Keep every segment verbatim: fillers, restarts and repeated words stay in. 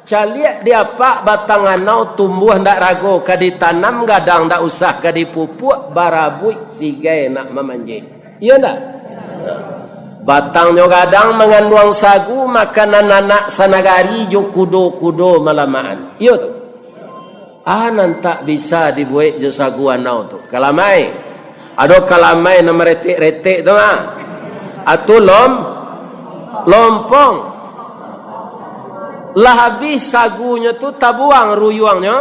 Caliak di apak batang anau, tumbuah ndak rago, ka ditanam gadang ndak usah, ka dipupuak barabuik sigai nak mamanjek. Iyo ndak? Batangnyo gadang manganduang sagu, makanan anak sanagari jo kudo-kudo malamakan. Iyo tu. Ah, nan tak bisa dibuek jo sagu anau tu. Kalamai. Ado kalamai nan maretek-retek tu mah. Atu lom-, lompong. Lah abih sagunyo tu tabuang ruyuangnyo?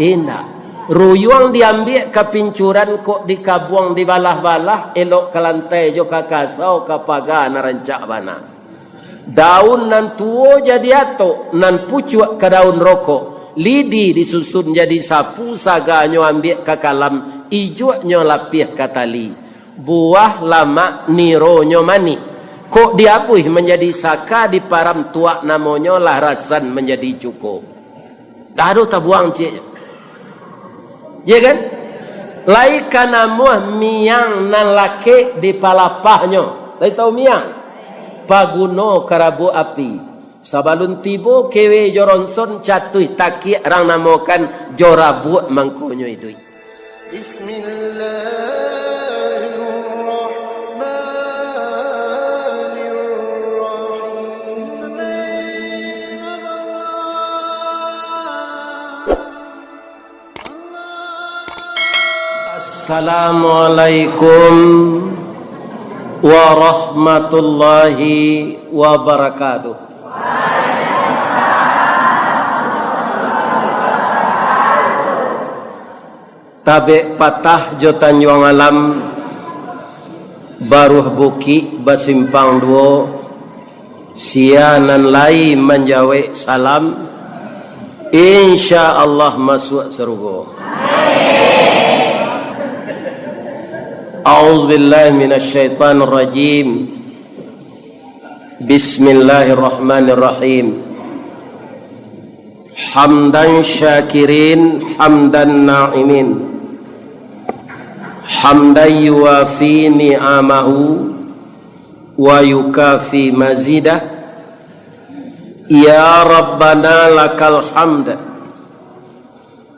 Indak. Ruyuang diambiak ka pincuran, kok dikabuang dibalah-balah, elok ka lantai jo ka kasau, ka paga nan rancak bana. Daun nan tuo jadi atok, nan pucuak ka daun rokok, lidi disusun jadi sapu, saganyo ambiak ka kalam, ijuaknyo lapiah ka tali. Buah lamak nironyo manih, kok diabuih manjadi saka, diparam tuak namonyo, lah rasan manjadi cuko. Dah ado tabuang cieknyo. Ya kan? Lai ka namuah miang nan lakek di palapahnyo. Lai tahu miang? Paguno karabuak api. Sabalun tibo kewe jo ronson, catuih takiak rang namokan, jo rabuak mangkonyo iduik. Bismillahirrahmanirrahim. Assalamualaikum warahmatullahi wabarakatuh. Tabek Patah jo Tanjuang Alam, Baruah Bukik basimpang duo, sia nan lai manjawek salam, insya Allah masuak sarugo. A'udzubillahi minasyaitonirrajim. Bismillahirrahmanirrahim. Hamdan syakirin, hamdan na'imin. Hamdan yuwafi ni'amahu wa yukafi mazidah. Ya Rabbana lakal hamd,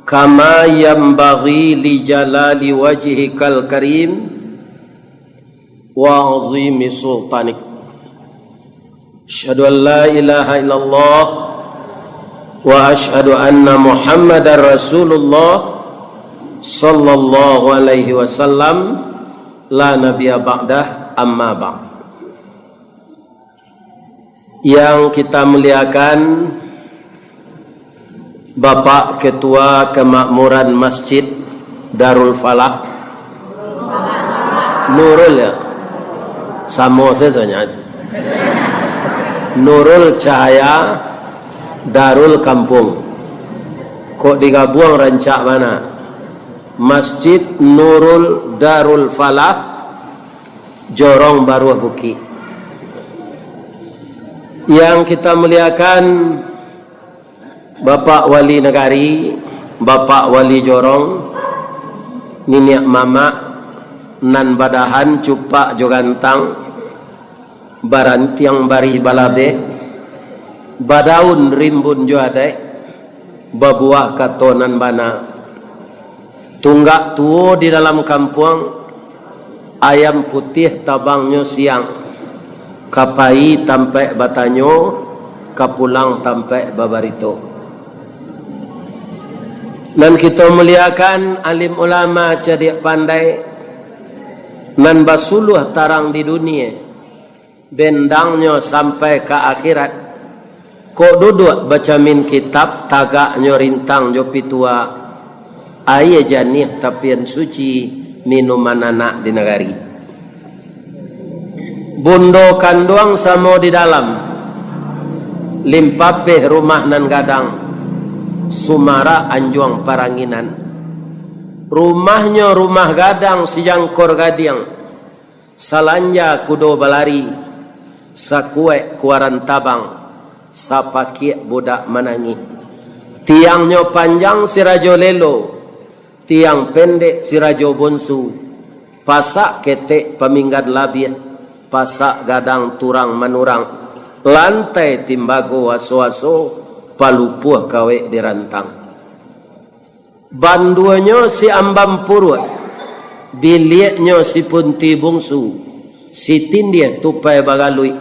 kama yanbaghi li jalali wajhikal karim wa azimi sultanik. Asyhadu an la ilaha illallah wa asyhadu anna Muhammadar Rasulullah sallallahu alaihi wasallam, la nabiyya ba'dah, amma ba'd. Yang kita muliakan, Bapak Ketua Kemakmuran Masjid Darul Falah, Nurul, ya? Samo sajo nyo. Nurul Cahaya Darul Kampung. Kok digabuang rancak bana. Masjid Nurul Darul Falah, Jorong Baruah Bukik. Yang kita muliakan, Bapak Wali Nagari, Bapak Wali Jorong, niniak mamak nan badahan cupak jo gantang, barantiang barih balabeh, badaun rimbun jo adaik, babuah kato nan bana. Tunggak tuo di dalam kampuang, ayam putiah tabangnyo siang, ka pai tampaik batanyo, ka pulang tampaik babarito. Nan kito muliakan, alim ulama cadiak pandai, nan basuluah tarang di dunie, bendangnyo sampai ka akhirat. Kok duduak bacamin kitab, tagaknyo rintang jo pitua, aia janiah tapian suci, minuman anak di nagari. Bundo kanduang samo di dalam, limpapeh rumah nan gadang, sumarak anjuang paranginan. Rumahnyo rumah gadang sajangkor gadiang, salanja kudo balari, sakuaik kuaran tabang, sapakiak budak manangih. Tiangnyo panjang si rajo lelo, tiang pendek si rajo bonsu, pasak ketek paminggan labiah, pasak gadang turang manurang. Lantai timbago aso-aso, palupuah kawek dirantang. Banduanyo si ambam puruak, biliaknyo si punti bungsu, si tindiah tupai bagaluik,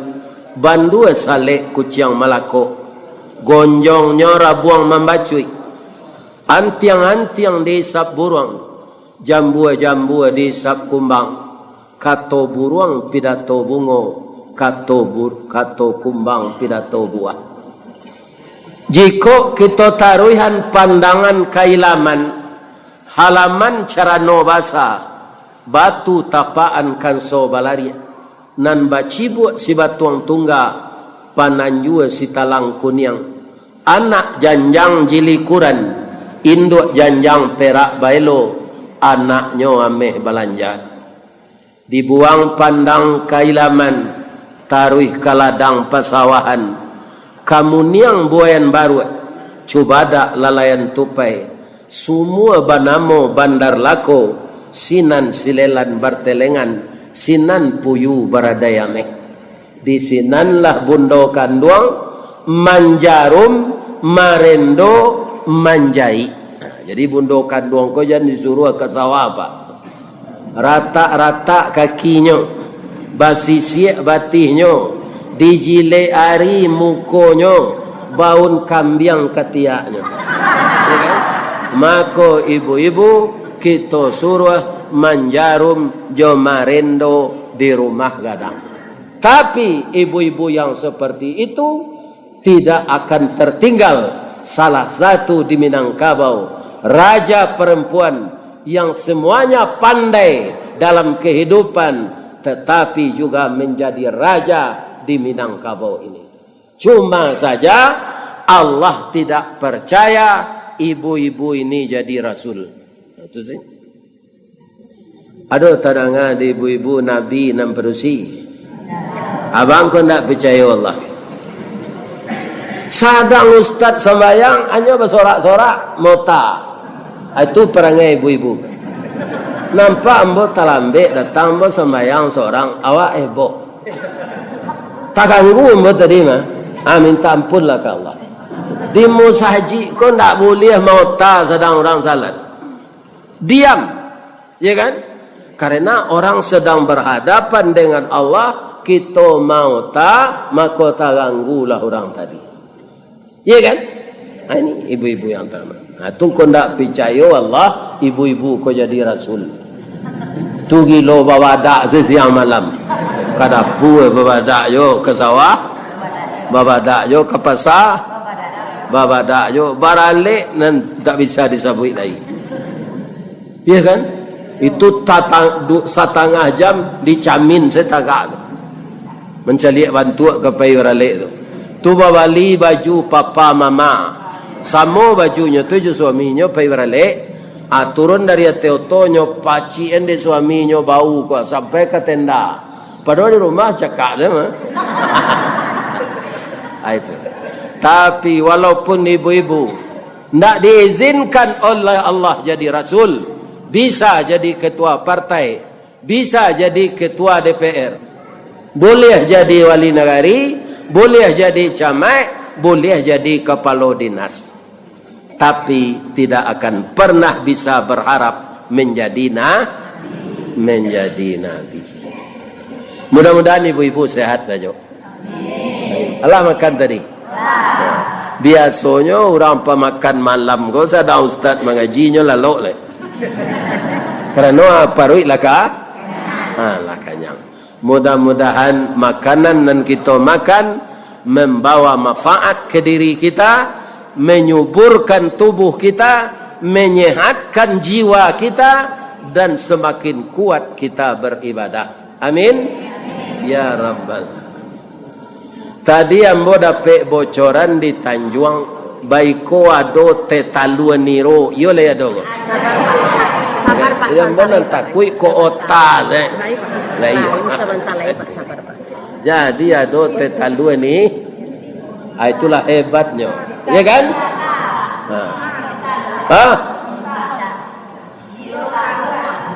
bandua salek kuciang malakok, gonjongnyo rabuang mambacuik, antiang-antiang diisap buruang, jambua-jambua diisap kumbang, kato buruang pidato bungo, kato bu-, kato kumbang pidato buah. Jikok kito taruihan pandangan ka ilaman, halaman carano basa, batu tapaan kanso balariak, nan bacibuak si batuang tungga, pananjua si talang kuniang, anak janjang jilikuran, induak janjang perak baelo, anaknyo ameh balanja. Dibuang pandang ka ilaman, taruih ka ladang pasawahan, kamuniang buayan baruak, cubadak lalayan tupai, sumua banamo Bandar Lako, sinan silelan bartelengan, sinan puyu baradai ameh. Di sinanlah bundo kanduang manjarum, marendo, manjaik. Nah, jadi bundo kanduang ko jan disuruah ka sawah, Pak. Ratak-ratak kakinyo, basisiak batihnyo, dijilek ari mukonyo, baun kambiang katiaknyo. Ya kan? Mako ibu-ibu, kito suruah manjarum jo marendo di rumah gadang. Tapi ibu-ibu yang seperti itu tidak akan tertinggal salah satu di Minangkabau, raja perempuan yang semuanya pandai dalam kehidupan, tetapi juga menjadi raja di Minangkabau ini. Cuma saja Allah tidak percaya ibu-ibu ini jadi rasul. Nah, itu sih. Ado tadanga di ibu-ibu nabi nan padusi? Abang ko ndak picayo Allah. Sadang ustaz sambayang, hanyo basorak-sorak, mota. Itu parangai ibu-ibu. Nampak ambo talambek datang, ambo sambayang sorang, awak heboh. Taganggu ambo tadi mah. Ah, minta ampunlah ka Allah. Di musajik ko ndak buliah mota sadang urang salat. Diam. Ya kan? Karena orang sedang berhadapan dengan Allah, kito mota, mako taganggulah urang tadi. Ya kan? Nah, ini ibu-ibu yang terhormat. Nah, tu ko ndak picayo Allah, ibu-ibu ko jadi rasul. Tu gilo babadak sesiang malam. Ka dapua babadak yo, ka sawah babadak yo, ka pasa babadak yo, baralek nan tak bisa disabuik lai. Iya kan? Itu tatang-, du-, satangah jam dicamin se tagak tu. Mancaliak bantuak ka pai baralek tu. Tu babali baju papa mama. Samo bajunyo tu jo suaminyo pai baralek. Ah, turun dari ateh otonyo, pacikan dek suaminyo bau ko sampai ka tenda. Padahal di rumah cakak se mah. Ah, itu. Tapi walaupun ibu-ibu ndak diizinkan oleh Allah jadi rasul, bisa jadi ketua partai, bisa jadi ketua D P R, boleh jadi wali nagari, boleh jadi camat, boleh jadi kapalo dinas. Tapi tidak akan pernah bisa berharap menjadi na-, menjadi nabi. Mudah-mudahan ibu-ibu sehat saja. Alah makan tadi? Biasonyo urang pamakan malam ko sadang ustaz mangaji, nyo lalok lai. Karano paruik lah ka-, ha, lah kanyang. Mudah-mudahan makanan nan kito makan membawa manfaat ka diri kita, menyuburkan tubuh kita, menyehatkan jiwa kita, dan semakin kuat kita beribadah. Amin. Ya Rabbal. Tadi ambo dapek bocoran di Tanjuang, baiko ado teh talua niro, iyo lai ado ko? Sabar, Pak. Sabar, Pak. Yang sabar, mana Pak. Takuik ko ota, eh. Baik, Pak. Nah, iya. Nah, ini sebentar lagi, Pak. Sabar, Pak. Jadi ado teh talua ni, ah, itulah hebatnyo. Ya kan? Ha. Ha?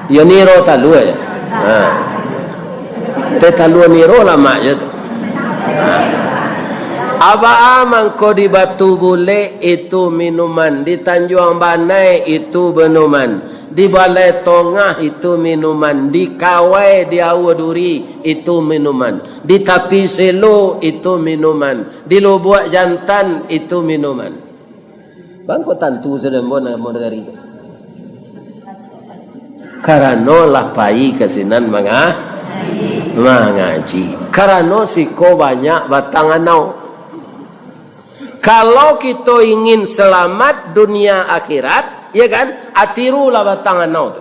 Iyo niro talua je. Ha. Teh talua niro lamak je tu. Ha. Abaa mangko di Batu Bulek itu minuman, di Tanjuang Banai itu minuman, di Balai Tongah itu minuman, di Kawai, di Aua Duri itu minuman, di Tapi Selo itu minuman, di Lubuak Jantan itu minuman. Bangko tantu sadambo namo nagari tu. Karano lah pai ka sinan manga-, mangaji. Karano siko banyak batang anau. Kalau kito ingin salamat dunia akhirat, ya kan, atirulah batang anau tu.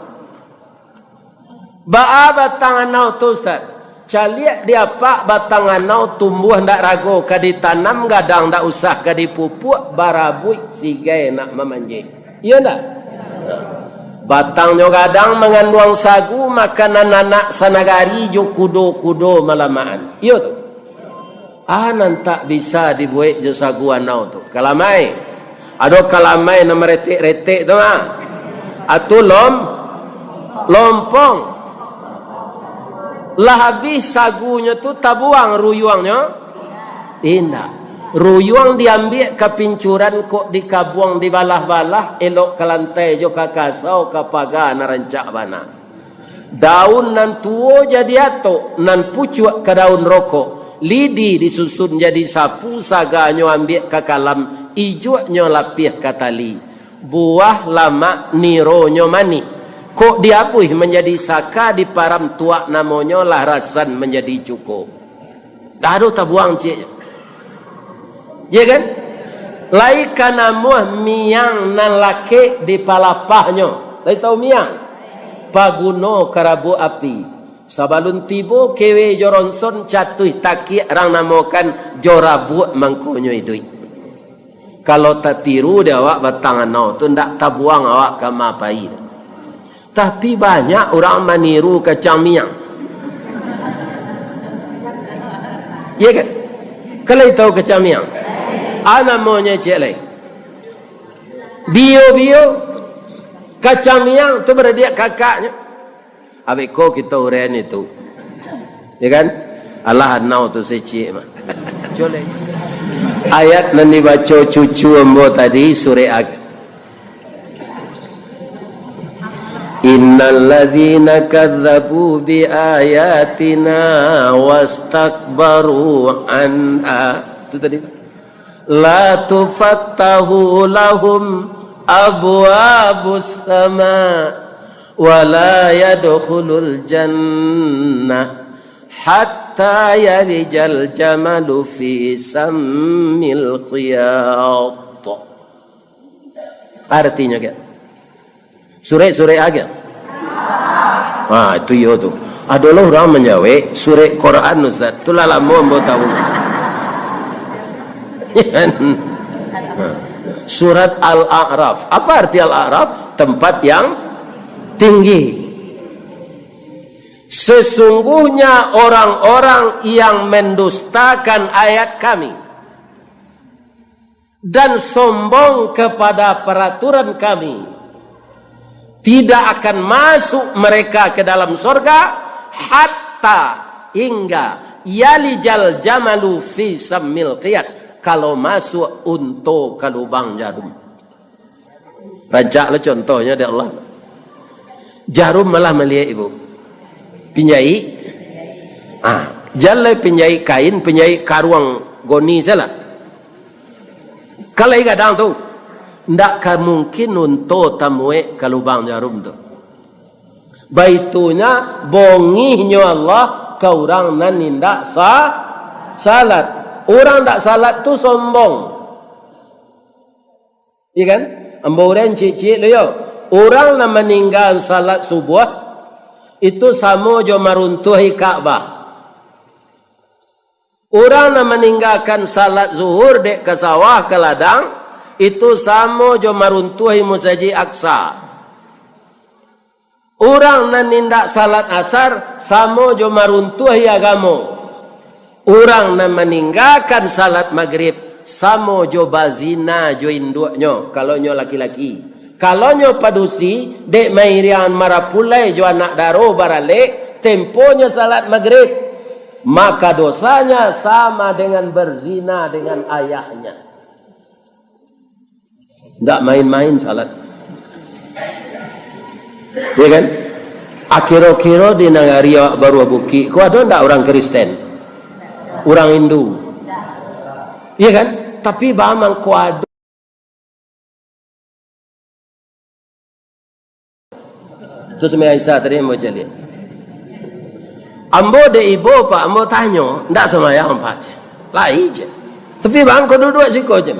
Baa batang anau tu, Ustaz? Caliak di apak batang anau tumbuah ndak rago, ka ditanam gadang ndak usah, ka dipupuak barabuik sigai nak mamanjek. Iyo ndak? Batangnyo gadang manganduang sagu, makanan anak sanagari jo kudo-kudo malamaan. Iyo tu. Ah, nan tak bisa dibuek jo sagu anau tu. Kalamai. Ado kalamai nan maretek-retek tu mah. Atu lom-, lompong. Lah abih sagunyo tu tabuang ruyuangnyo? Indak. Ruyuang diambiak ka pincuran, kok dikabuang dibalah-balah, elok ka lantai jo ka kasau, ka paga nan rancak bana. Daun nan tuo jadi atok, nan pucuak ka daun rokok, lidi disusun jadi sapu, saganyo ambiak ka kalam, ijuaknyo lapiah ka tali. Buah lamak nironyo manih, kok diabuih manjadi saka, diparam tuak namonyo, lah rasan manjadi cuko. Dah ado tabuang ciek. Ya kan? Lai ka namuah miang nan lakek di palapahnyo. Lai tahu miang? Paguno karabuak api. Sabalun tibo kewe jo ronson, catuih takiak rang namokan, jo rabuak mangkonyo iduik. Kalau tatiru di awak batang anau tu, ndak tabuang awak ka ma pai. Tapi banyak urang maniru kacang miang. Iya kan? Kalian tahu kacang miang? Ah, namonyo ciek lai. Bio-bio kacang miang tu baradiak kakaknyo. Abih ko kito uraian itu. Ya kan? Alah anau tu seciek mah. Colek. Ayat nan dibaco cucu ambo tadi, surek Ag-, Innal ladzina kadzdzabu bi ayatina wastakbaru anha. Itu tadi. La tufattahu lahum abwabus sama, wa la yadkhulul jannah hatta yalijal jamalu fi sammil khiyat. Artinyo, kan? Surek-surek aja. Ha, itu iyo tu. Ado lo urang manjawek, surek Quran, Ustaz. Tu lah lamo ambo tahu. Ha. Surat Al-A'raf. Apa arti Al-A'raf? Tempat yang tinggi. Sesungguhnya orang-orang yang mendustakan ayat Kami dan sombong kepada peraturan Kami, tidak akan masuk mereka ke dalam sorga hatta, hingga, yalijal jamalu fi sammil khiyat, kalau masuk unto ka lubang jarum. Rancak lo contohnyo dek Allah. Jarum malah maliek, Ibu. Pinjaik. Ah, jan lai pinjaik kain, pinjaik karuang goni salah. Kalai gadang tu, ndak ka mungkin unto tamuek ka lubang jarum tu. Baitunyo bongihnyo Allah ka urang nan indak sa-, salat. Urang ndak salat tu sombong. Iya kan? Ambo uraian ciek-ciek lo yo. Urang nan maninggakan salat subuah, itu samo jo maruntuahi Ka'bah. Urang nan maninggakan salat zuhur dek ka sawah, ka ladang, itu samo jo maruntuahi Masajik Aqsa. Urang nan indak salat asar, samo jo maruntuahi agamo. Urang nan maninggakan salat magrib, samo jo bazina jo induaknyo, kalau nyo laki-laki. Kalau nyo padusi, dek mairiangan marapulai jo anak daro baralek, temponyo salat magrib. Maka dosanya sama dengan berzina dengan ayahnya. Ndak main-main salat. Ya kan? Akiro-kiro di nagari awak Baruah Bukik, ko ado ndak urang Kristen? Urang Hindu. Ya kan? Tapi bamang ko ado. Tu sumbayang Isya tadi ambo caliak. Ambo dek ibo, Pak, ambo tanyo, ndak sumbayang, Pak, ceh. Lai, ceh. Tapi bang, ko duduak siko, ceh.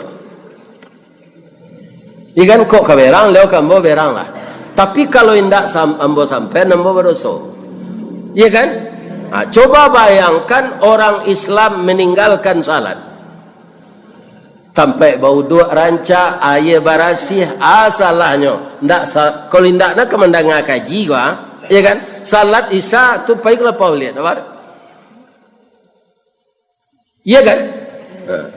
Ikan kok ka berang, leo ka ambo berang lah. Tapi kalau indak sam-, ambo sampean, ambo badoso. Iya kan? Nah, coba bayangkan orang Islam meninggalkan salat. Tampek bauduak rancak, aia barasiah, ah, salahnyo. Ndak sa-, kalau indak nak ka mandanga kaji ko, ah. Iya kan? Salat Isya tu pai ka lapau liak, apa? Iya kan? Nah.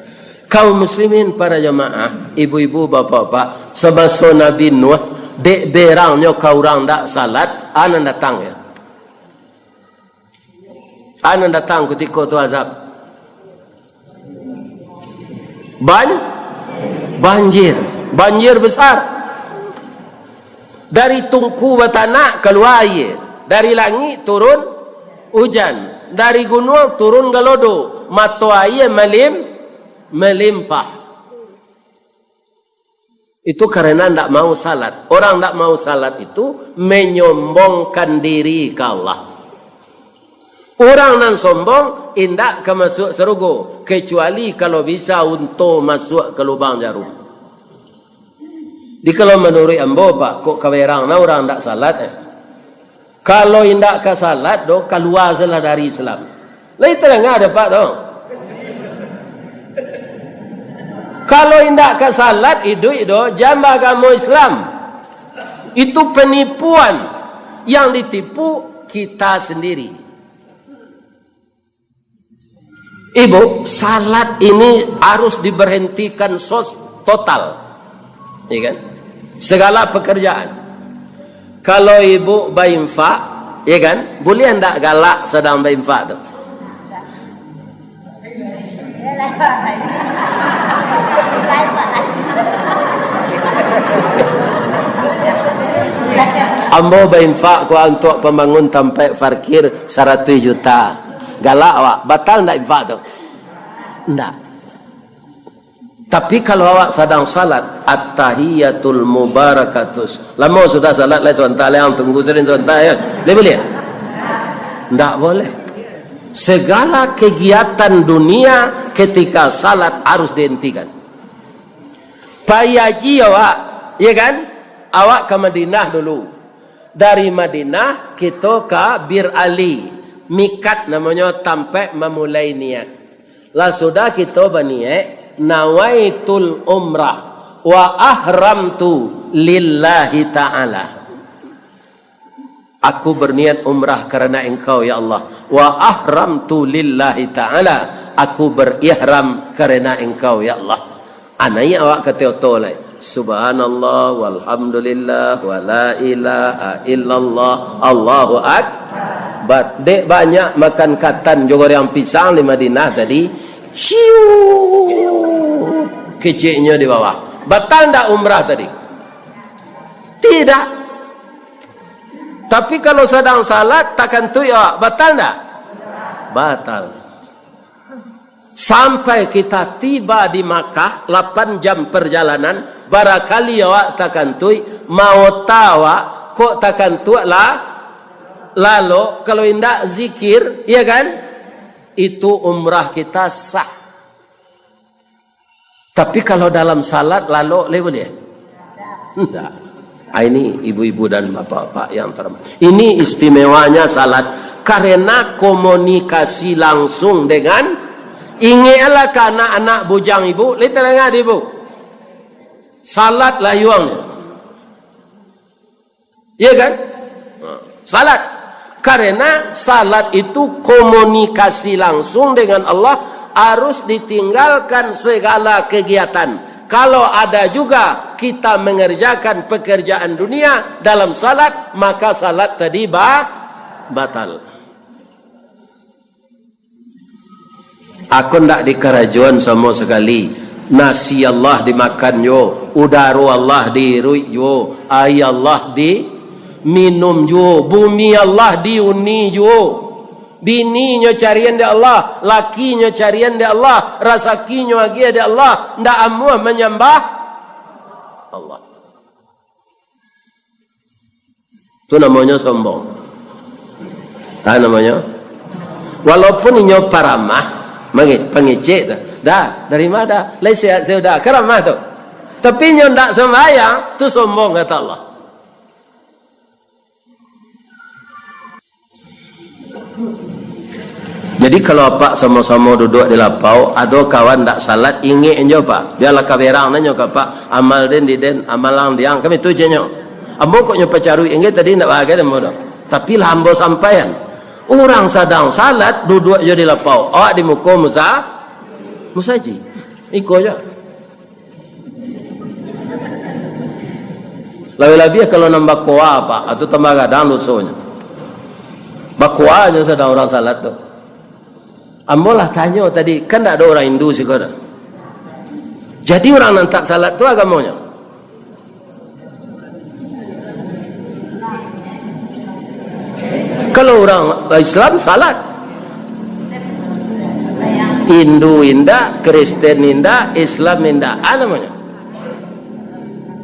Kaum muslimin para jamaah, ibu-ibu, bapak-bapak, samaso Nabi Nuh, dek berangnyo ka urang ndak salat, a nan datang ya. A nan datang kutiko tu azab. Ban-, banjir. Banjir besar. Dari tungku batanak kalua aia. Dari langik turun ujan. Dari gunuang turun galodo. Mato aia malim-, malimpah. Itu karena ndak mau salat. Orang ndak mau salat itu menyombongkan diri ka Allah. Urang nan sombong indak ka masuak sarugo, kecuali kalau bisa unto masuak ka lubang jarum. Di kalau manuruik ambo, Pak, kok ka berang nah urang ndak salat, eh? Kalau indak ka salat doh, kalua salah dari Islam. Lai talangah dek Apak tu. Kalau indak ka salat, iduik doh, jan baagamo Islam. Itu penipuan yang ditipu kita sendiri. Ibu, salat ini harus diberhentikan sos-, total. Ya kan? Segala pekerjaan. Kalau ibu bainfak, ya kan? Boleh ndak galak sadang bainfak tu? Ambo bainfak ko untuak pambangun tampek parkir saratuih juta. Galak awak, batal ndak infak tu? Ndak. Tapi kalau awak sadang salat, at-tahiyatul mubarakatus. Lamo sudah salat, lai sabanta, lai ang tunggu sirin sabanta, ya. Lai buliah? Ndak boleh. Segala kegiatan dunia ketika salat harus dihentikan. Pai haji awak, ya kan? Awak ka Madinah dulu. Dari Madinah, kito ka Bir Ali. Mikat namonyo, tampek mamulai niat. Lah sudah kito baniaik, "Nawaitul umrah wa ahramtu lillahi ta'ala." Aku berniat umrah karena Engkau, ya Allah. "Wa ahramtu lillahi ta'ala." Aku berihram karena Engkau, ya Allah. Ah, naiak awak ka oto lai. Subhanallah, walhamdulillah, wala ilaha illallah, Allahu akbar. Dek banyak makan katan jo goreng pisang di Madinah tadi, ciu, keceknyo di bawah. Batal ndak umrah tadi? Tidak. Tapi kalau sadang salat, takantuik awak, batal ndak? Batal. Sampai kita tiba di Makkah, lapan jam perjalanan, barakali awak takantuik, maota awak, kok takantuak lah, lalok, kalau indak zikir, iya kan? Itu umrah kita sah. Tapi kalau dalam salat lalok lai buliah? Ndak. Ah, ini ibu-ibu dan bapak-bapak yang terhormat. Ini istimewanya salat karena komunikasi langsung dengan, ingeklah ka anak-anak bujang ibu, lai talangah di ibu. Salat layuang. Iya kan? Nah, salat. Karena salat itu komunikasi langsung dengan Allah, harus ditinggalkan segala kegiatan. Kalau ada juga kita mengerjakan pekerjaan dunia dalam salat, maka salat tadi ba-, batal. Ako ndak dikarajoan samo sakali. Nasi Allah dimakan juo, udaro Allah diiruik juo, aia Allah diminum juo, bumi Allah diuni juo. Bininyo carian dek Allah, lakinyo carian dek Allah, rasakinyo agiah dek Allah, ndak amuah manyambah Allah. Tu namonyo sombong. Ah, namonyo. Walaupun inyo paramah, mange-, pangecek tu. Dah, dari mana? Lai sehat, saya dah. Karamah tu. Tapi inyo ndak sembahyang, tu sombong, kata Allah. Jadi, kalau apak samo-samo duduak di lapau, ado kawan ndak salat, ingek nyo, Pak. Bialah kaberang nanyo ka apak, amal den di den, amal ang diang, kami tu je nyo. Ambo kok nyo pacaruik ingek tadi ndak bagai ambo doh. Tapi lah ambo sampaian. Urang sadang salat, duduak jo di lapau. Awak di muko musa-, musajik. Iko je. Labiah-labiah kalau nan bakoa, Pak, atau tambah gadang dosonyo. Bakoa nyo sadang urang salat tu. Ambo lah tanyo tadi, kan ndak ado urang Hindu siko doh. Jadi urang nan tak salat tu agamonyo? Kalau urang Islam, salat. Hindu indak, Kristen indak, Islam indak. Ah, namonyo?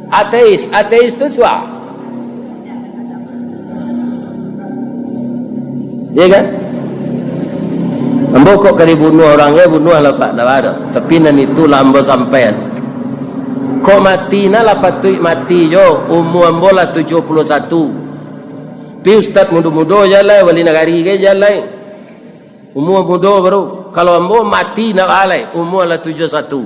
Ateis. Ateis tu suah. Iya kan? Ambo kok ka dibunuah urang, ya bunuahlah, Pak, ndak ado. Tapi nan itulah ambo sampaian. Kok mati, nah lah patuik mati jo, umua ambo lah tujuah puluah satu. Pi ustad mudo-mudo jalai, wali nagari ge jalai. Umua mudo baru. Kalau ambo mati ndak balai, umua lah tujuah satu.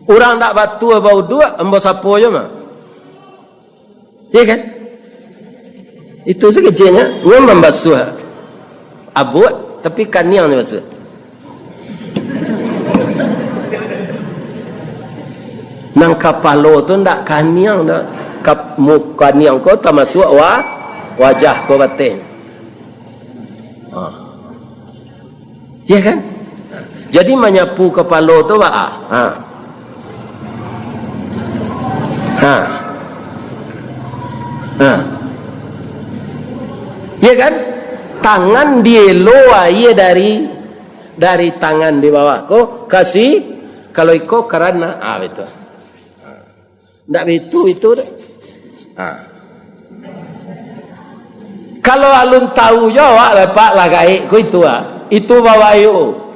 Urang ndak batua bauduak, ambo sapo jo mah. Iya kan? Itu sakeceknyo, nyo mambasuah abuak, tapi kaniang nyo basuah. Nan kapalo tu ndak kaniang doh. Kap-, mu-, kaniang ko tamasuak wa-, wajah ko bateh. Ha. Ya kan? Jadi manyapu kapalo tu baa? Ha. Ha. Ha. Ya kan? Tangan dielo aia dari, dari tangan di bawah ko, kasi, kalau iko karana, ah, betul. Ndak baitu itu doh. Ha. Kalau alun tahu jo awak, Pak, lah gaek ko itu, ah. Itu babayo.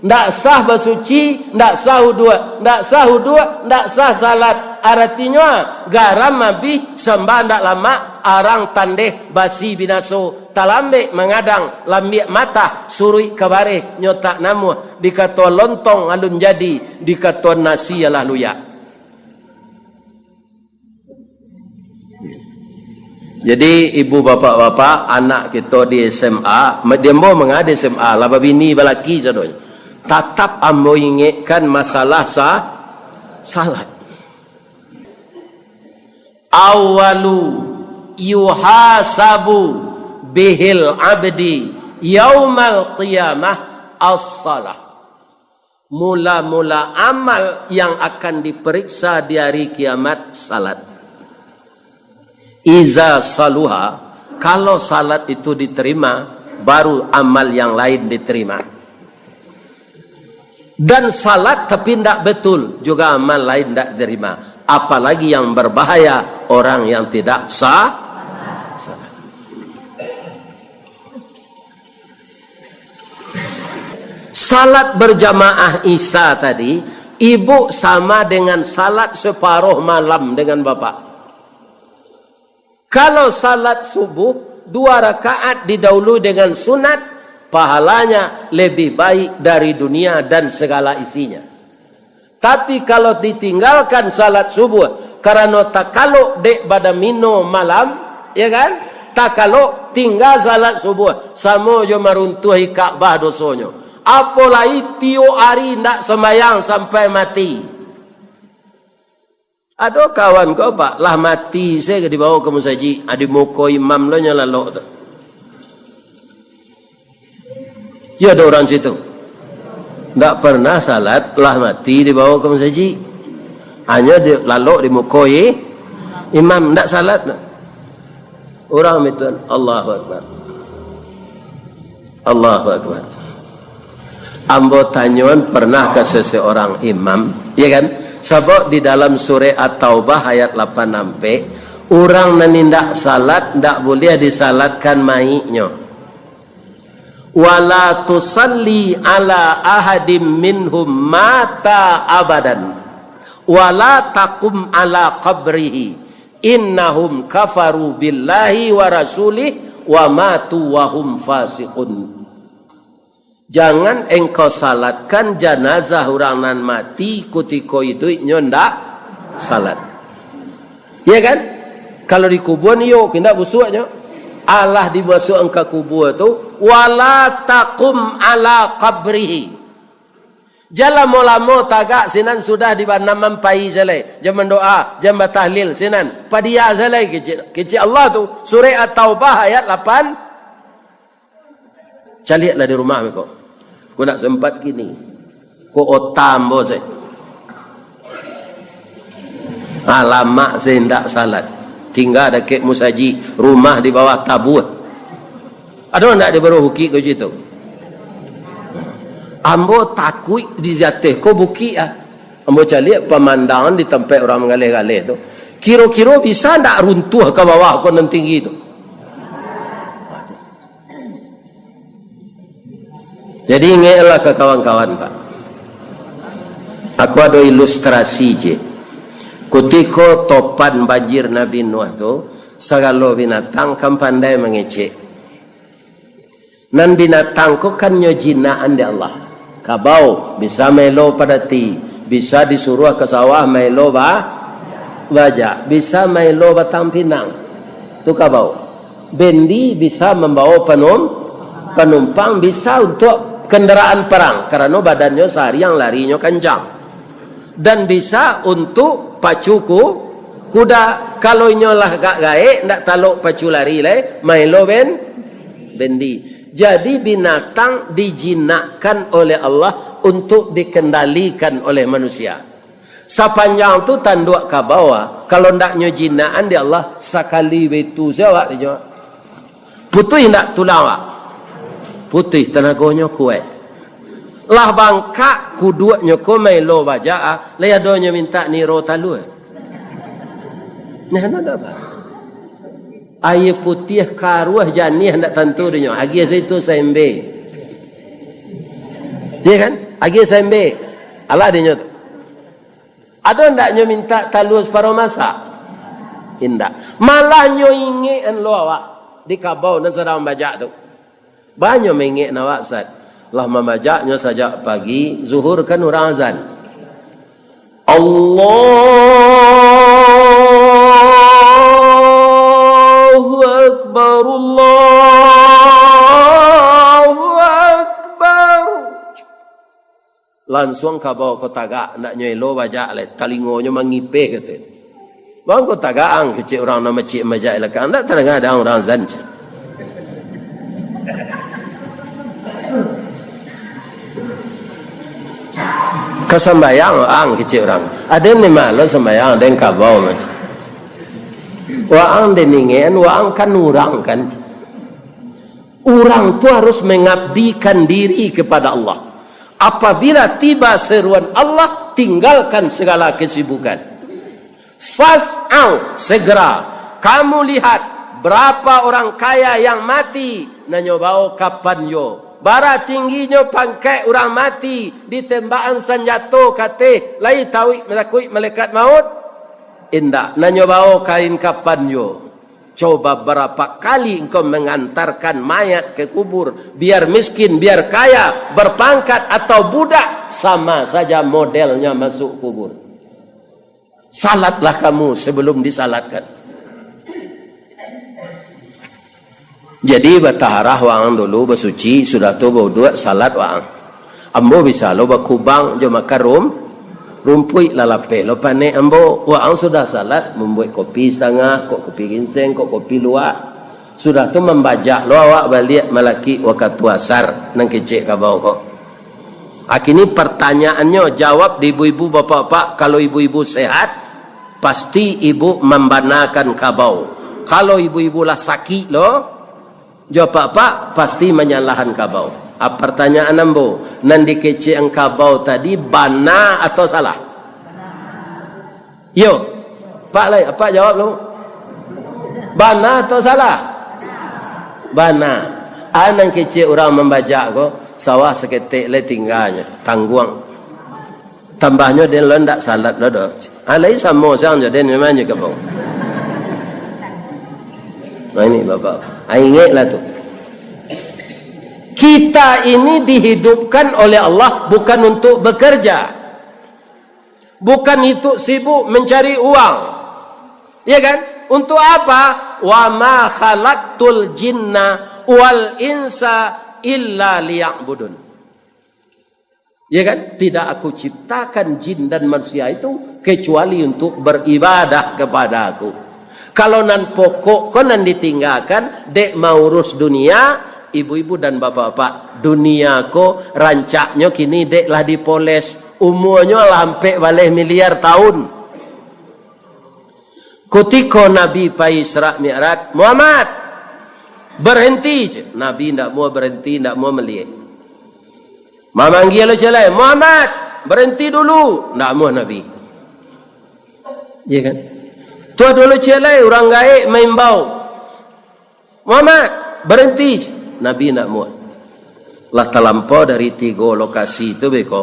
Ndak sah basuci, ndak sah uduak, ndak sah uduak, ndak sah salat. Aratinyo, ah, garam abih, samba ndak lamak, arang tandeh, basi binaso, talambek mangadang, lambiak matah, suruik ka bareh, nyo tak namuah, dikatoan lontong alun jadi, dikatoan nasi alah luyak. Jadi, ibu bapak-bapak, anak kito di S M A, ma-, di ambo manga di S M A, lah babini balaki sadonyo. Tatap ambo ingekkan masalah sa-, salat. Awalu yuhasabu bihil abdi yaumal qiyamah as-salah. Mula-mula amal yang akan diperiksa di hari kiamat, salat. Iza saluha, kalau salat itu diterima, baru amal yang lain diterima. Dan salat tapi ndak betul, juga amal lain ndak diterima. Apalagi yang berbahaya, orang yang tidak sa-, salat. Salat berjamaah Isya tadi, ibu sama dengan salat separuh malam dengan bapak. Kalau salat subuh, dua rakaat didahului dengan sunat, pahalanya lebih baik dari dunia dan segala isinya. Tapi, kalau ditinggalkan salat subuh karano takalok dek badamino malam, ya kan? Takalok, tingga salat subuh, samo jo maruntuahi Ka'bah dosonyo. Apo lai tiok ari ndak sambayang sampai mati. Ado kawan ko, Pak, lah mati se ka dibawo ka musajik, ah, di muko imam lo nyo lalok tu. Yo, ado urang situ. Ndak pernah salat, lah mati dibawa ka masajik. Hanyo di, lalok di muko i-, imam, ndak salat. Urang mituan, Allahu Akbar. Allahu Akbar. Ambo tanyoan pernah ka seseorang imam, ya kan? Sabab di dalam surah At-Taubah ayat lapan ampek, urang nan indak salat, ndak buliah disalatkan mayiknyo. "Wala tusalli ala ahadim minhum mata abadan, wala taqum ala qabrihi, innahum kafaru billahi wa rasulih, wa matu wa hum fasiqun." Jangan engkau salatkan janazah urang nan mati kutiko iduiknyo ndak salat. Iya kan? Kalau dikubuan iyo, indak busuaknyo. Alah dimasuakan ka kubua tu, "Wala taqum ala qabrihi." Jan lamo-lamo tagak sinan sudah dibanam ampai salai. Jan mandoa, jan batahlil sinan. Padiya salai kecek, kecek Allah tu. Surah At-Taubah ayat lapan. Caliaklah di rumah ko. Ko ndak sempat kini. Ko otam bo se. Alamak se indak salat. Tingga dakek musajik, rumah di bawah tabuah. Ado ndak di baruah bukik ko situ? Ambo takuik di ateh ko bukik ah. Ambo caliak pamandangan di tampek urang manggaleh-galeh tu. Kiro-kiro bisa ndak runtuah ka bawah ko nan tinggi tu? Jadi, ingeklah ka kawan-kawan, Pak. Aku ado ilustrasi je. Kutiko topan banjir Nabi Nuh tu, sagalo binatang kan pandai mangecek. Nan binatang ko kan nyo jinakan dek Allah. Kabau, bisa maelo padati, bisa disuruah ka sawah maelo ba-, bajak, bisa maelo batang pinang. Tu kabau. Bendi bisa mambawa panum-, panumpang, bisa untuak kandaraan parang, karano badannyo sariang larinyo kancang. Dan bisa untuak pacu ku-, kuda. Kalau inyo lah agak gaek, ndak talok pacu lari lai, maelo ben-, bendi. Jadi, binatang dijinakkan oleh Allah untuk dikendalikan oleh manusia. Sapanjang tu tanduak kabau, kalau ndak nyo jinakan dek Allah, sakali baitu se awak dinyo. Putuih ndak tulang awak? Putuih, tanagonyo kuaik. Lah bangkak kuduaknyo ko maelo bajak, ah, lai adonyo mintak niro talua. Nah, nah, nah, bah. Aia putiah karuah janiah ndak tantu dinyo. Agiah saitu saembe. Iya kan? Agiah saembe. Alah dinyo tu. Ado ndak nyo mintak talua saparo masak? Indak. Malah nyo ingek an lo awak di kabau nan sadang bajak tu. Banyak mengek awak, Ustaz. Lah mambajaknyo sajak pagi, zuhur kan urang azan. Allahu Akbar, Allahu Akbar. Lansuang kabau ko tagak, ndak nyo elo bajak lai, talingonyo mangipeh kato. Bang ko tagak ang, kecek urang nan macik majak ilakang, ndak tadanga dang urang azan, cek. Ka sambayang ang, kecek urang. Aden ni malo sambayang, aden kabau macam. Waang den ingekan, waang kan urang kan. Urang tu harus mengabdikan diri kepada Allah. Apabila tiba seruan Allah, tinggalkan segala kesibukan. Fas'au, segera. Kamu lihat, berapa orang kaya yang mati, nan nyo bao kapan yo. Bara tingginyo pangkek urang mati, ditembakan sanjato kateh, lai takuik, takuik malaikat maut? Indak, nan nyo bao kain kapan yo. Coba berapa kali engkau mengantarkan mayat ke kubur, biar miskin, biar kaya, berpangkat atau budak, sama saja modelnya masuk kubur. Salatlah kamu sebelum disalatkan. Jadi, bataharah waang dulu, basuci, sudah tu bauduak, salat waang. Ambo bisa lo bakubang jo makan rum-, rumpuik, lah lapeh lo panek ambo. Waang sudah salat, mambuek kopi satangah, kok kopi ginseng, kok kopi luwak. Sudah tu mambajak lo awak baliak malakik wakatu asar nan kecek kabau ko. Akini partanyaannyo, jawab di ibu-ibu, bapak-bapak, kalau ibu-ibu sehat, pasti ibu mambanakan kabau. Kalau ibu-ibu lah sakik lo, jo apak-apak, pasti manyalahan kabau. Ah, partanyaan ambo, nan dikecekan kabau tadi bana atau salah? Yo. Pak lai, apak jawab lo. Bana atau salah? Bana. Ah, nan kecek urang mambajak ko, sawah saketek lai tingganyo, tangguang. Tambahnyo den lo ndak salat lo doh. Ah, lai samo sang jo den, memang jo kabau. Nah, ini Bapak. Ah, ingeklah tu. Kita ini dihidupkan oleh Allah bukan untuk bekerja. Bukan untuk sibuk mencari uang. Ya kan? Untuk apa? "Wa ma khalaqtul jinna wal insa illa liya'budun." Ya kan? "Tidak Aku ciptakan jin dan manusia itu kecuali untuk beribadah kepada Aku." Kalau nan pokok ko nan ditinggakan, dek maurus dunia, ibu-ibu dan bapak-bapak, dunia ko rancaknyo kini dek lah dipoles, umuanyo lah ampek baleh miliar tahun. Kutiko Nabi pai Isra Mi'raj, "Muhammad, berhenti!" cek. Nabi ndak muah berhenti, ndak muah maliek. Mamanggia lo ciek lai, "Muhammad, berhenti dulu!" Ndak muah Nabi. Ya kan? Tu ado lo ciek lai, urang gaek maimbau, "Muhammad, berhenti!" Nabi ndak muah. Lah talampau dari tigo lokasi tu beko,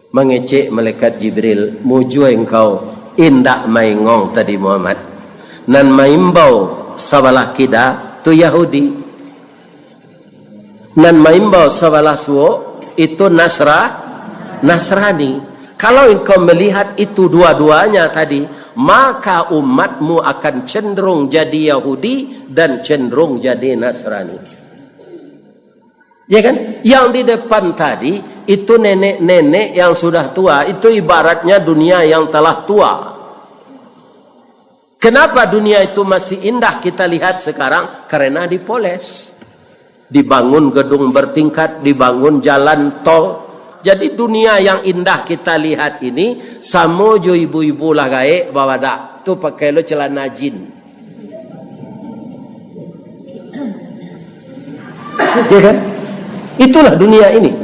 mangecek malaikat Jibril, "Mujua engkau, indak maingong tadi Muhammad. Nan maimbau sabalah kida tu Yahudi. Nan maimbau sabalah suok, itu Nasra-, Nasrani. Kalau engkau melihat itu dua-duanya tadi, maka umatmu akan cenderung jadi Yahudi dan cenderung jadi Nasrani." Ya kan? Yang di depan tadi, itu nenek-nenek yang sudah tua, itu ibaratnya dunia yang telah tua. Kenapa dunia itu masih indah kita lihat sekarang? Karena dipoles. Dibangun gedung bertingkat, dibangun jalan tol. Jadi dunia yang indah kita lihat ini, samo jo ibu-ibu lah gaek babadak. Tu pakai lo celana jin. Ya kan? Itulah dunia ini.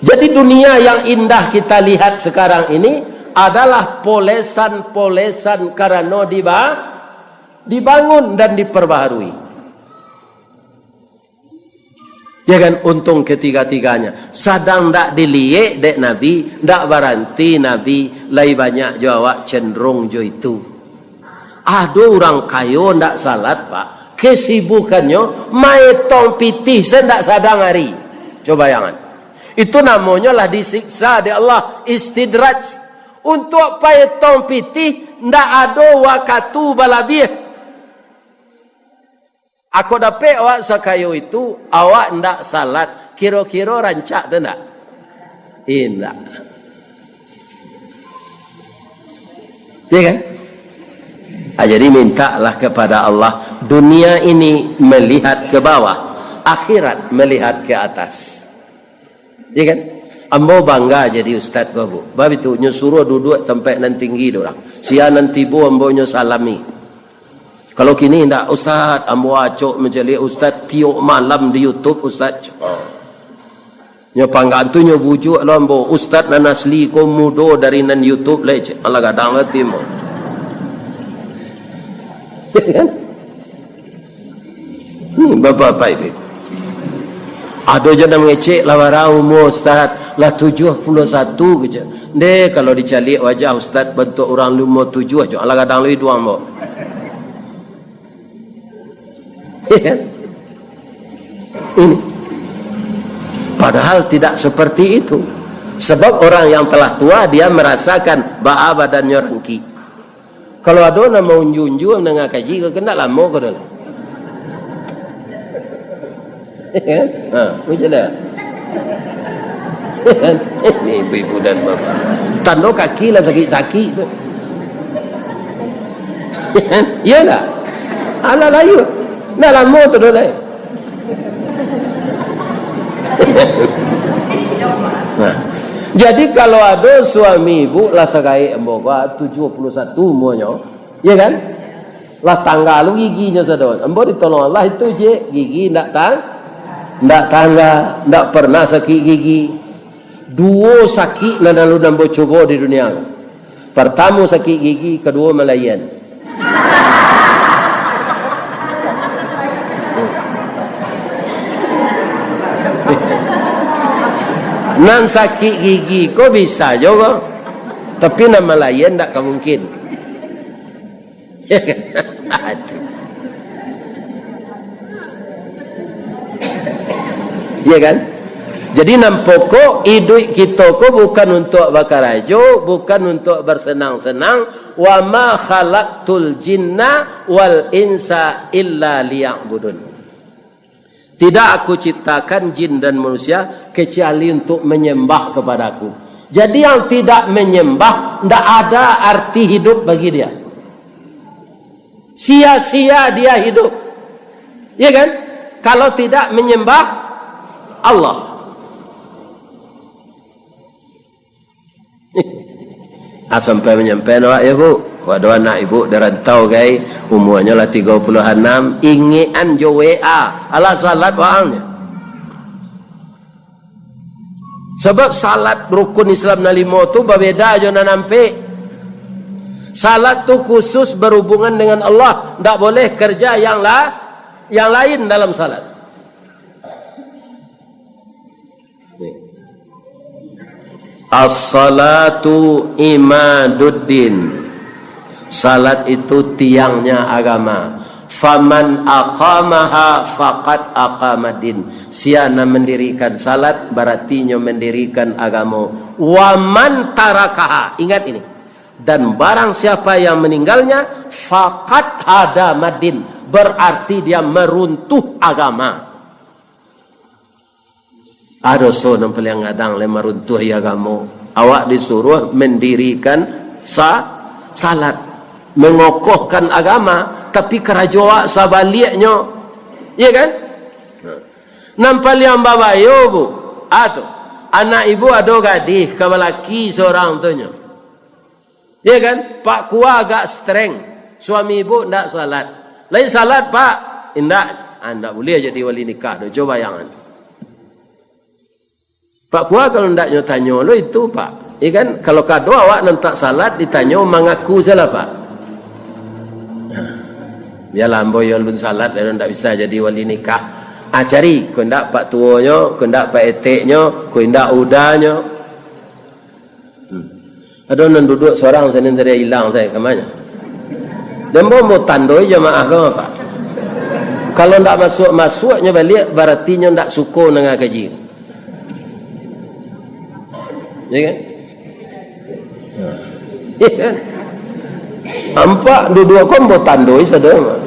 Jadi dunia yang indah kita lihat sekarang ini adalah polesan-polesan karano diba-, dibangun dan diperbaharui. Ya kan? Untung ketiga-tiganya. Sadang ndak diliek dek Nabi, ndak baranti Nabi, lai banyak jo awak cenderung jo itu. Ado urang kayo ndak salat, Pak. Kesibukannyo maetong pitih se ndak sadang ari. Coba bayangan. Itu namonyo lah disiksa dek Allah, istidraj. Untuak paetong pitih ndak ado wakatu balabiah. Ako dapek awak sakayo itu, awak ndak salat, kiro-kiro rancak tu ndak? Indak. Ya kan? Ah, jadi mintalah kepada Allah, dunia ini melihat ke bawah, akhirat melihat ke atas. Ya kan? Ambo bangga jadi ustaz ko, Bu. Bab itu, nyo suruh duduak tampek nan tinggi tu urang. Sia nan tibo, ambo nyo salami. Kalau kini ndak, "Ustaz, ambo acok mancaliak ustaz tiok malam di YouTube, Ustaz." Oh. Nyo panggaan tu nyo bujuak lo ambo, "Ustaz nan asli ko mudo dari nan YouTube lai," cek. Alah gadang lah ti ambo. Ya kan? Ni, bapak-bapak ibu. Ado je nan mangecek, "Lah bara umua Ustaz?" "Lah tujuah puluah satu," kecek. Ndeh, kalau dicaliak wajah Ustaz bantuak urang limo tujuah, cok. Alah gadang lo iduang, ambo. Ini. Padahal tidak seperti itu. Sebab orang yang telah tua, dia merasakan baa badannyo rangkik. Kalau ado nan maunju-unju, mandanga kaji, kok ndak lamo ko doh lah. Ha, macam mana? Ini ibu-ibu dan bapak. Tando kaki lah sakik-sakik tu. Iyalah. Alah layua. Nah, lamo tu doh lai. Nah. Jadi, kalau ado suami ibu lah sagaek ambo ko, tujuah puluah satu umuanyo, ya kan? Lah tangga lu giginyo sado. Ambo ditolong Allah itu je, gigi ndak tang-, ndak tangga, ndak pernah sakik gigi. Duo sakik nan alun ambo cubo di dunia. Partamo sakik gigi, kaduo malayan. Nan sakik gigi ko bisa jo ko. Tapi nan malayan ndak ka mungkin. Ya kan? Jadi, nan pokok, iduik kito ko bukan untuak bakarajo, bukan untuak bersenang-senang. "Wa ma khalaqtul jinna wal insa illa liya'budun." Tidak Aku ciptakan jin dan manusia kecuali untuk menyembah kepada Aku. Jadi, yang tidak menyembah, ndak ada arti hidup bagi dia. Sia-sia dia hidup. Ya kan? Kalau tidak menyembah Allah. Ah, sampai manyampai awak, ya, Bu. Waduh, anak ibu di rantau, gai. Umuanyo lah tigo puluah anam. Ingekan jo W A. Alah salat waang nyo. Sabab salat rukun Islam nan limo tu babeda jo nan ampek. Salat tu khusus berhubungan dengan Allah. Ndak boleh kerja yang la-, yang lain dalam salat. As-salatu imaduddin. Salat itu tiangnya agama. Faman aqamaha faqad aqamaddin. Sia nan mendirikan salat, baratinyo mendirikan agamo. Waman tarakaha. Ingat ini. Dan barang siapa yang meninggalnya, faqad hadamaddin. Berarti dia meruntuh agama. Ado so nan paliang gadang lai maruntuahi agamo. Awak disuruah mandirikan sa-, salat, mangokohkan agama, tapi karajo awak sabaliaknyo. Iya kan? Nan paliang babayo, Bu, ah, tu, anak ibu ado gadih ka balaki surang tu nyo. Ya kan? Pak Kua agak streng. Suami ibu ndak salat. Lai salat, Pak? Indak. Ah, ndak buliah jadi wali nikah tu. Cubo bayangan. Pak Kua kalau ndak nyo tanyo lo itu, Pak. Ya kan? Kalau kado awak nan tak salat ditanyo mangaku salah, Pak. Bialah ambo yo alun salat, lalu ndak bisa jadi wali nikah. Ah, cari, ko indak pak tuonyo, ko indak pak eteknyo, ko indak udanyo. Hmm. Ado nan duduak sorang sanin tadi ilang sae, ka ma nyo? Dan ambo, ambo tandoi jamaah ko, Pak. Kalau ndak masuak-masuaknyo baliak, baratinyo ndak suko nanga kaji. Ya kan? Ya kan? Ampak duduak ko ambo tandoi sado.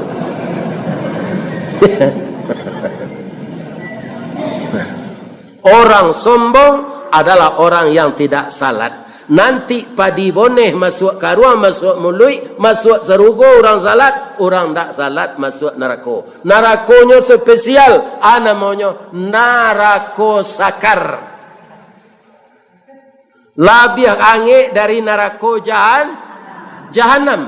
Orang sombong adalah orang yang tidak salat. Nanti padi boneh masuak karuang, masuak muluik, masuak sarugo urang salat, urang ndak salat masuak narako. Narakonyo spesial, ah, namonyo narako sakar. Labiah angek dari narako jahan-, jahanam.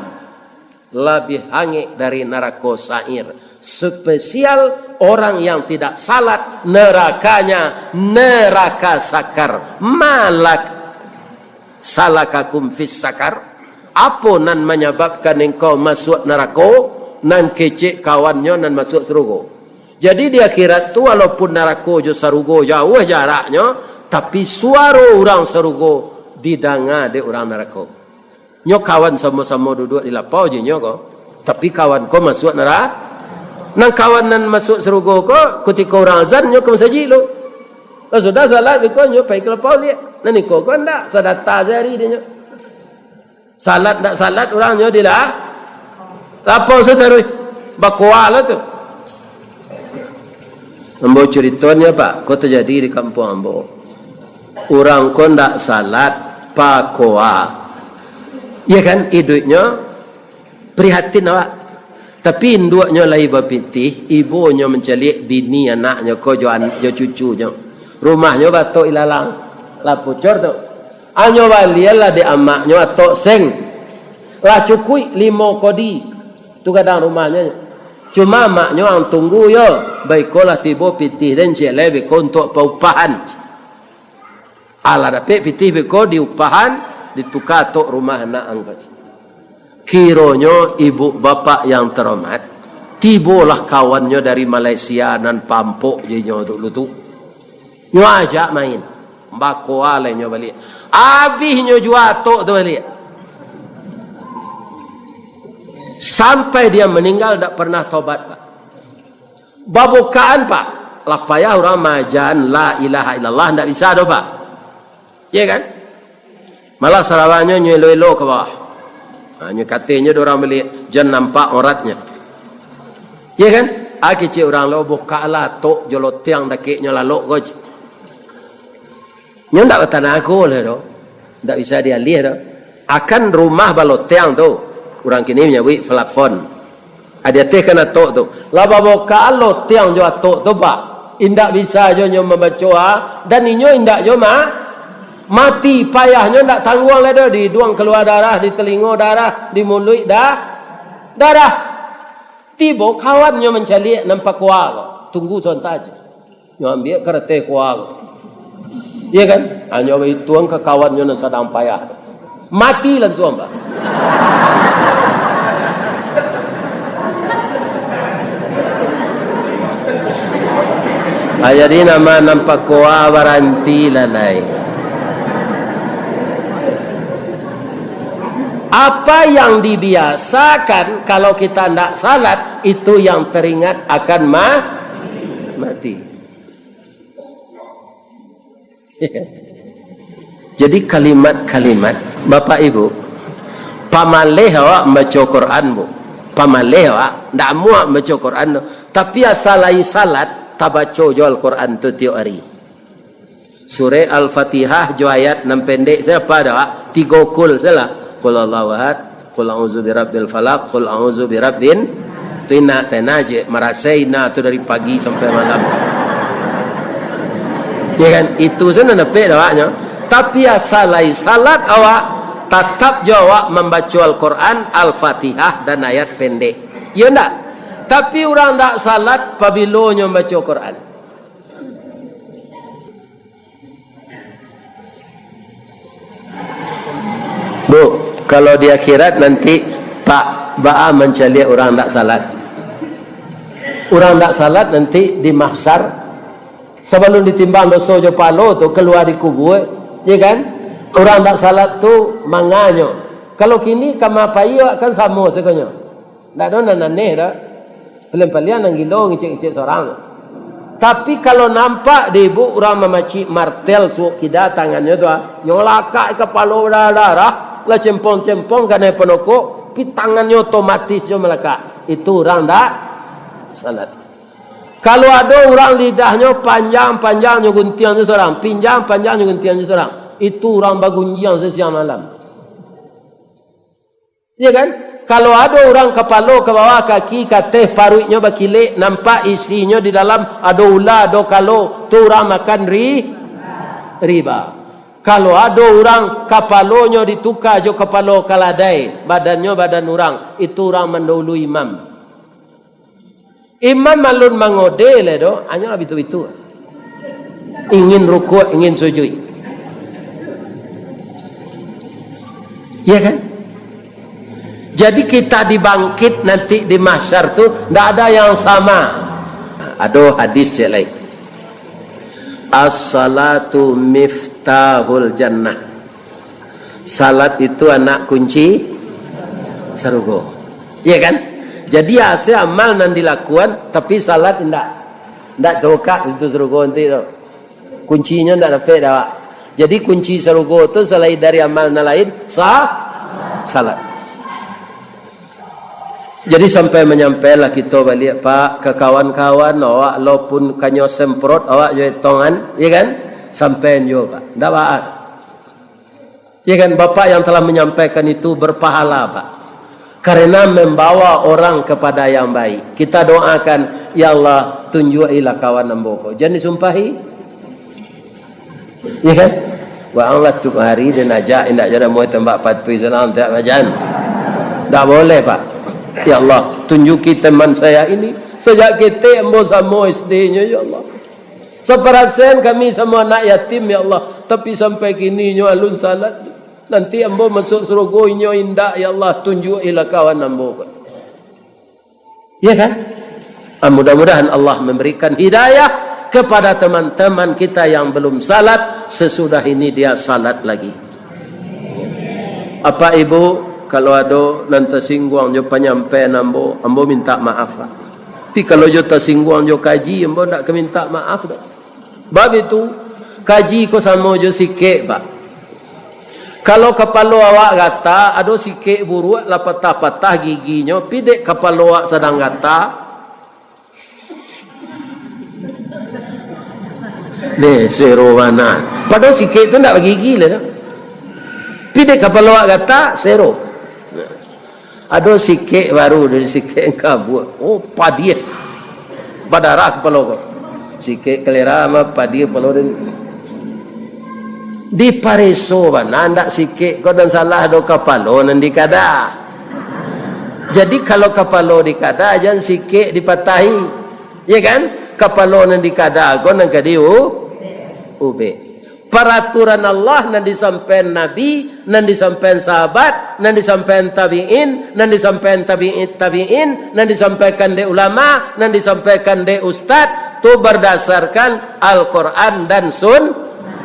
Labiah angek dari narako sair. Spesial orang yang tidak salat, nerakanya neraka sakar. Malak salakakum fis sakar. Apo nan manyababkan engkau masuak narako, nan kecek kawannyo nan masuak sarugo? Jadi, di akhirat tu, walaupun narako jo sarugo jauah jaraknyo, tapi suaro urang sarugo didanga dek urang narako. Nyo kawan samo-samo duduak di lapau jo inyo ko, tapi kawan ko masuak nara-, nan kawan nan masuak sarugo ko, kutiko urang azan, nyo ka masajik lo. Lah sudah salat, biko nyo pai ka lapau liak. Nan iko ko ndak, sadata sahari dek nyo. Salat ndak salat, urang nyo di la-, lapau sataruih. Bakoa lo tu. Ambo curitonyo, Pak, ko tajadi di kampuang ambo. Urang ko ndak salat, bakoa. Iya kan, iduiknyo prihatin awak. Tapi induaknyo lai bapitih, ibonyo mancaliak bini anaknyo ko jo an-, jo cucunyo. Rumahnyo batok ilalang, lah pucor tu. Anyo balian lah dek amaknyo atok seng. Lah cukuik limo kodi. Tu gadang rumahnyo. Cuma amaknyo ang tunggu yo, baiko lah tibo pitih den ciek lai beko untuak paupahan. Alah dapek pitih beko diupahan, dituka atok rumah anak ang ko. Kironyo ibu bapak yang terhormat, tibolah kawannyo dari Malaysia nan pampok je nyo dulu tu. Nyo ajak main. Bakoa lai nyo baliak. Abih nyo jua atok tu baliak. Sampai dia meninggal dak pernah tobat, Pak. Babukaan, Pak. Lah payah urang maajan la ilaha illallah, ndak bisa doh, Pak. Iya kan? Malah sarawanyo nyo elo-elo ka bawah. Ha, nyo katonyo dek urang baliak, jan nampak auratnyo. Iya kan? Ah, kecek urang lo, bukalah tok jo lotiang dakeknyo lalok ko, cek. Nyo ndak batanago lah doh. Ndak bisa dialiah doh. Akan rumah balotiang tu, urang kini manyabuik plafon. Ah, di ateh kan atok tu. Lah babokaan lotiang jo atok tu, Pak. Indak bisa jo nyo mambaco, ah. Dan inyo indak jo ma-, mati. Payahnyo indak tangguang lai doh. Di iduang kalua darah, di talingo darah, di muluik da-, darah. Tibo kawannyo mancaliak nan pakoa ko. Tunggu sabanta aja. Nyo ambiak karateh koa ko. Iya kan? Hanyo baituang ka kawannyo nan sadang payah. Mati lansuang, Pak. Ah, jadi nama nampak koa baranti lah lai. Apa yang dibiasakan, kalau kita ndak salat, itu yang teringat akan ma-, mati. Jadi kalimat-kalimat, Bapak Ibu, pamaleh awak mambaco Quran, Bu. Pamaleh awak, ndak amuah mambaco Quran tu. Tapi asa lai salat, tabaco jo Al-Quran tu tiok ari. Surek Al-Fatihah jo ayat nan pendek sajo, Pak, dak, Pak? Tigo kul sajolah. Qul huwallahu ahad, qul a'udzu birabbil falaq, qul a'udzu birabbin, tu indak tena je, marasai indak tu dari pagi sampai malam. Ya kan? Itu sajo nan dapek dak, Pak, nyo. Tapi asa lai salat awak, tatap jo awak mambaco Al-Quran, Al-Fatihah, dan ayat pendek. Iyo ndak? Tapi urang ndak salat, pabilo nyo mambaco Quran? Bu, kalau di akhirat nanti, Pak, baa mancaliak urang ndak salat? Urang ndak salat nanti di mahsyar, sabalun ditimbang doso jo pahalo tu, kalua di kubua, ya kan? Urang ndak salat tu manganyo. Kalau kini kama pai awak kan samo sagonyo. Ndak ado nan aneh doh. Paliang-paliang nan gilo ngicek-ngicek surang. Tapi kalau nampak dek ibuk urang mamacik martel suok kida tangannyo tu, ah, nyo lakak kapalo badarah-darah, lah cempong-cempong kanai panokok, pi tangannyo otomatis jo malakak. Itu urang ndak salat. Kalau ado urang lidahnyo panjang-panjang nyo guntiang jo surang, pinjang panjang nyo guntiang jo surang, itu urang bagunjiang sasiang malam. Iya kan? Kalau ado urang kapalo ka bawah, kaki ka ateh, paruiknyo bakilek, nampak isinyo di dalam ado ula, ado kalo, tu urang makan ri-, riba. Kalau ado urang kapalonyo dituka jo kapalo kaladai, badannyo badan urang, itu urang mandahului imam. Imam alun mangode lai doh, hanyo lah bitu-bitu. Ingin rukuk, ingin sujuik. Iya kan? Jadi kita dibangkit nanti di mahsyar tu, ndak ada yang sama. Ado hadis ciek lai. As-salatu miftahul jannah. Salat itu anak kunci sarugo. Iya kan? Jadi, asa amal nan dilakuan, tapi salat indak. Indak tokak pintu sarugo nanti tu. Kuncinyo indak dapek dek awak. Jadi, kunci sarugo tu salain dari amal nan lain, sa-, salat. Jadi, sampai manyampailah kito baliak, Pak, ka kawan-kawan, awak lo pun kanyo semprot, awak jo etongan, iya kan? Sampaian juo, Pak. Ndak baa. Ya kan, Bapak yang telah menyampaikan itu berpahala, Pak. Karena membawa orang kepada yang baik. Kita doakan, "Ya Allah, tunjuak-ilah kawan ambo ko." Jan disumpahi. Iya kan? Wah, Allah tu hari dia najak, indak jadi mau tembak patuh Islam, tak majan. Tak boleh, Pak. "Ya Allah, tunjuki teman saya ini. Sejak ketek ambo samo S D-nyo, ya Allah. Saparasen kami samo anak yatim, ya Allah. Tapi sampai kini nyo alun salat. Nanti ambo masuk surugo, inyo indak, ya Allah, tunjuak-ilah kawan ambo." Ya kan? Ah, mudah-mudahan Allah memberikan hidayah kepada teman-teman kita yang belum salat, sesudah ini dia salat lagi. Apak Ibu, kalau ado nan tasingguang jo panyampaian ambo, ambo minta maaf, Pak. Tapi kalau jo tasingguang jo kaji, ambo ndak ka minta maaf doh. Bab itu, kaji ko samo jo sikek, Pak. Kalau kapalo awak gata, ado sikek buruak lah patah-patah giginyo, pi dek kapalo awak sadang gata. Nih, sero bana. Padahal sikek tu ndak bagigi lah tu. Pi dek kapalo awak gata, sero. Ado sikek baru dari sikek kabuak. Oh, padiah. Badarah kapalo ko. Sikek kalera mah padiah kapalo dari. Dipareso bana ndak sikek ko nan salah, ado kapalo nan dikada. Jadi kalau kapalo dikada, jan sikek dipatahi. Ya kan? Kapalo nan dikada ko nan ka diu-, ubek. Paraturan Allah nan disampaian Nabi, nan disampaian sahabat, nan disampaian tabiin, nan disampaian tabiin tabiin, nan disampaikan dek ulama, nan disampaikan dek ustad, tu bardasarkan Al-Quran dan sun-,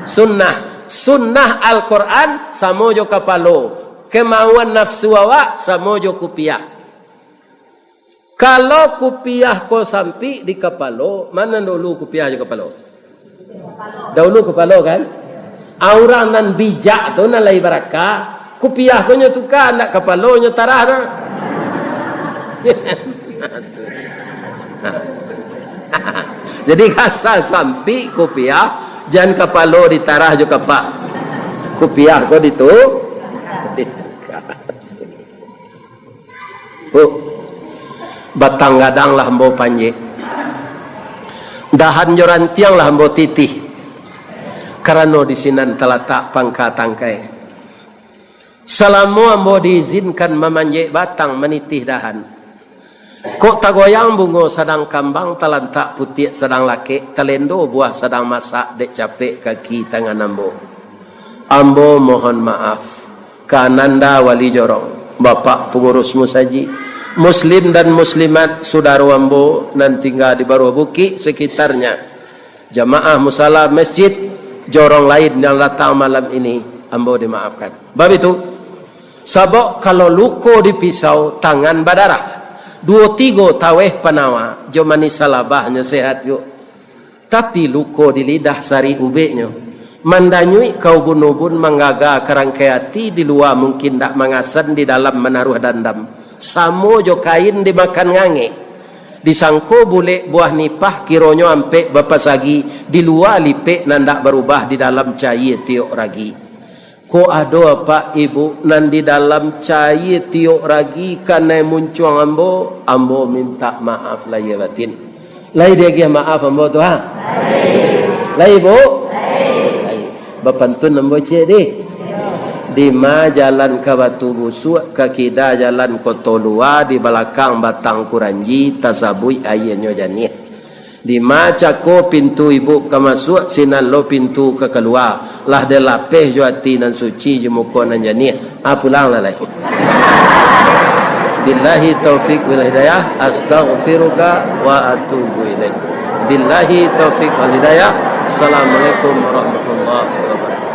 sunnah. Sunnah Al-Quran samo jo kapalo, kemauan nafsu awak samo jo kupiah. Kalau kupiah ko sampik di kapalo, ma nan daulu kupiah jo kapalo? Daulu kapalo kan? Ah, urang nan bijak tu nan lai barakah, kupiah ko nyo tuka, ndak kapalo nyo tarah tu. Jadi, asa sampik kupiah, jan kapalo ditarah jo kapak. Kupiah ko ditu-, ditukar. Oh, batang gadang lah ambo panjek, dahan jo rantiang lah ambo titih, karano di sinan talatak pangka tangkai. Salamo ambo diizinkan mamanjek batang, manitih dahan, kok tagoyang bungo sadang kambang, talantak putiak sadang lakek, talendo buah sadang masak dek capek kaki tangan ambo. Ambo mohon maaf ka Ananda Wali Jorong, Bapak Pangurus Musajik, Muslim dan Muslimat, sudaro ambo nan tingga di Baruah Bukik sekitarnya, jamaah musala masjid Jorong lain yang datang malam ini, ambo dimaafkan. Bab itu, sabab kalau luko di pisau, tangan badarah, duo tigo taweh panawa, jo manih salabahnyo sehat juo. Tapi luko di lidah sarik ubeknyo, mandanyuik ka ubun-ubun, manggaga ka rangkai ati, di lua mungkin dak mangasan, di dalam manaruah dandam. Samo jo kain dimakan ngangek. Disangko bulek buah nipah, kironyo ampek bapasagi, di lua lipek nan dak barubah, di dalam cayie tiok ragi. Kok ado apak ibuk nan di dalam cayie tiok ragi kanai muncuang ambo, ambo mintak maaf lahia batin. Lai diagiah maaf ambo tu, ha? Lai, Buk? Lai. Bapantun ambo ciek dih. Dima jalan ka Batu Busuak, ka kida jalan Koto Lua, di balakang batang kuranji, tasabuik aianyo janiah. Dima cako pintu ibuk ka masuak, sinan lo pintu ka kalua. Lah den lapeh jo ati nan suci, jo muko nan janiah. Ah, pulanglah lai. Billahi taufik wal hidayah, astaghfiruka wa atubu ilaik. Billahi taufik wal hidayah. Assalamualaikum warahmatullahi wabarakatuh.